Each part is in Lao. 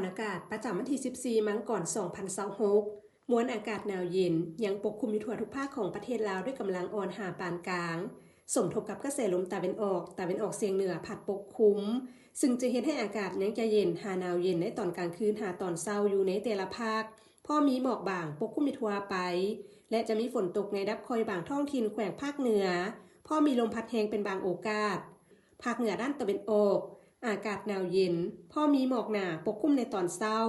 ອາກາດປະຈຳວັນທີສິບສີ່ ມັງກອນ ສອງພັນຊາວຫົກ ມວນອາກາດໜາວເຢັນຍັງປົກຄຸມຢູ່ທົ່ວທຸກພາກຂອງປະເທດລາວດ້ວຍກຳລັງອ່ອນຫາປານກາງ, ສົມທົບກັບກະແສລົມຕາເວັນອອກ, ຕາເວັນອອກສຽງເໜືອພັດປົກຄຸມ, ຊຶ່ງຈະເຮັດໃຫ້ອາກາດຍັງຈະເຢັນຫາໜາວເຢັນໃນຕອນກາງຄືນຫາຕອນເຊົ້າຢູ່ໃນແຕ່ລະພາກ, ພໍມີໝອກບາງປົກຄຸມຢູ່ທົ່ວໄປ ແລະ ຈະມີຝົນຕົກໃນລະດັບຄ່ອຍບາງທ້ອງຖິ່ນແຂວງພາກເໜືອ, ພໍມີລົມພັດແຮງເປັນບາງໂອກາດ. ພາກເໜືອດ້ານຕາເວັນອອກ ອາກາດໜາວເຢັນ, ພໍມີໝອກໜາປົກຄຸມໃນຕອນເຊົ້າ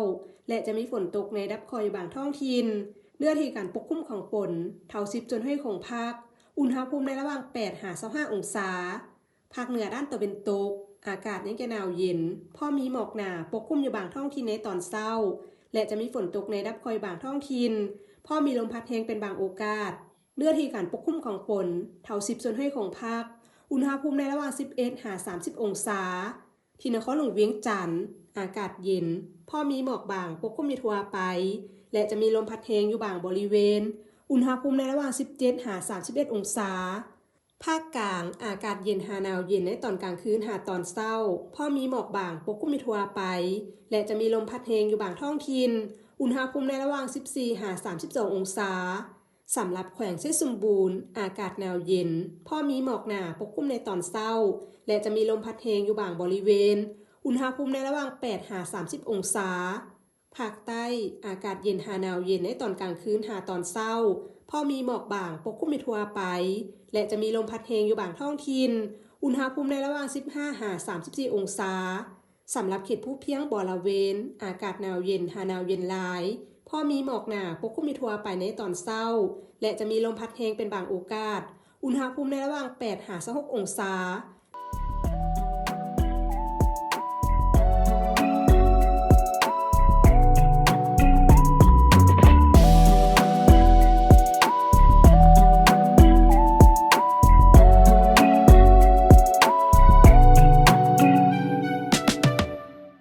ແລະ ຈະມີຝົນຕົກໃນລະດັບຄ່ອຍບາງທ້ອງຖິ່ນ. ເນື້ອທີ່ການປົກຄຸມຂອງຝົນ ເທົ່າສິບສ່ວນຮ້ອຍຂອງພາກ, ອຸນຫະພູມໃນລະຫວ່າງ ແປດ ຫາ ຊາວຫ້າ ອົງສາ. ພາກເໜືອດ້ານຕາເວັນຕົກ ອາກາດຍັງຈະໜາວເຢັນ, ພໍມີໝອກໜາປົກຄຸມຢູ່ບາງທ້ອງຖິ່ນໃນຕອນເຊົ້າ ແລະ ຈະມີຝົນຕົກໃນລະດັບຄ່ອຍບາງທ້ອງຖິ່ນ, ພໍມີລົມພັດແຮງເປັນບາງໂອກາດ. ເນື້ອທີ່ການປົກຄຸມຂອງຝົນ ເທົ່າສິບສ່ວນຮ້ອຍຂອງພາກ, ອຸນຫະພູມໃນລະຫວ່າງ ສິບເອັດ ຫາ ສາມສິບ ອົງສາ. ທີ່ນະຄອນຫຼວງວຽງຈັນ ອາກາດເຢັນ, ພໍມີໝອກບາງປົກຄຸມຢູ່ທົ່ວໄປ ແລະ ຈະມີລົມພັດແຮງຢູ່ບາງບໍລິເວນ, ອຸນຫະພູມໃນລະຫວ່າງ ສິບເຈັດ ຫາ ສາມສິບເອັດ ອົງສາ. ພາກກາງ ອາກາດເຢັນຫາໜາວເຢັນໃນຕອນກາງຄືນຫາຕອນເຊົ້າ, ພໍມີໝອກບາງປົກຄຸມຢູ່ທົ່ວໄປ ແລະ ຈະມີລົມພັດແຮງຢູ່ບາງທ້ອງຖິ່ນ, ອຸນຫະພູມໃນລະຫວ່າງ ສິບສີ່ ຫາ ສາມສິບສອງ ອົງສາ. ສຳລັບແຂວງໄຊສົມບູນ ອາກາດໜາວເຢັນ, ພໍມີໝອກໜາປົກຄຸມໃນຕອນເຊົ້າ ແລະ ຈະມີລົມພັດແຮງຢູ່ບາງບໍລິເວນ, ອຸນຫະພູມໃນລະຫວ່າງ ແປດ ຫາ ສາມສິບ ອົງສາ. ພາກໃຕ້ ອາກາດເຢັນຫາໜາວເຢັນໃນຕອນກາງຄືນຫາຕອນເຊົ້າ, ພໍມີໝອກບາງປົກຄຸມຢູ່ທົ່ວໄປ ແລະ ຈະມີລົມພັດແຮງຢູ່ບາງທ້ອງຖິ່ນ, ອຸນຫະພູມໃນລະຫວ່າງ ສິບຫ້າ ຫາ ສາມສິບສີ່ ອົງສາ. ສຳລັບເຂດພູພຽງບໍລະເວນ ອາກາດໜາວເຢັນຫາໜາວເຢັນຫຼາຍ, ພໍມີໝອກໜາປົກຄຸມຢູ່ທົ່ວໄປໃນຕອນເຊົ້າ ແລະ ຈະມີລົມພັດແຮງເປັນບາງໂອກາດ, ອຸນຫະພູມໃນລະຫວ່າງ ແປດ ຫາ ຊາວຫົກ ອົງສາ.